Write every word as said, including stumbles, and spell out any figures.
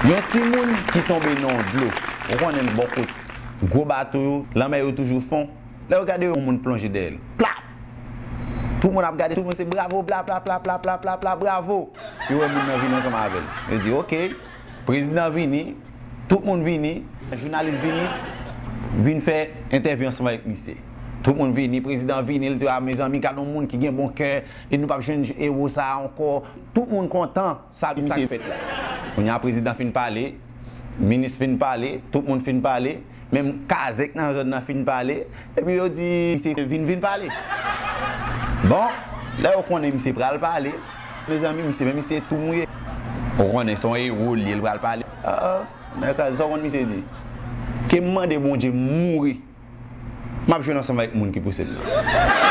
Yon timoun ki tonbe nan yon dlo. Ou konnen bò kot gwo bato yo, lanmè yo toujou fon. Lè yo gade yon moun plonje dèyè l. Plap! Tout moun ap gade, tout moun se bravo, bla, bla, bla, bla, bla, bla, bla, bravo! Yo wè moun nan vini ansanm avè l. Yo di, "Ok, prezidan vini, tout moun vini, jounalis vini, vin fè entèvyou ansanm avèk misye." Tout moun vini, prezidan vini, li di, "A, mezanmi, gade yon moun ki gen bon kè, e nou p ap jwenn ewo sa a ankò." Tout moun kontan, sa misye fèt la. Kounye a, prezidan fin pale, minis fin pale, tout moun fin pale, menm kazèk nan zòn nan fin pale, epi yo di, "Misye vin, vin pale." Bon, lè yo konnen misye pral pale, mezanmi, misye, men misye tou mouye. Ou konnen se yon ewo li ye, l pral pale. Ah, ah, nèg sa, sa w konn misye di? Ke m mande Bondye m mouri, m ap jwenn ansanm avèk moun ki pouse l nan.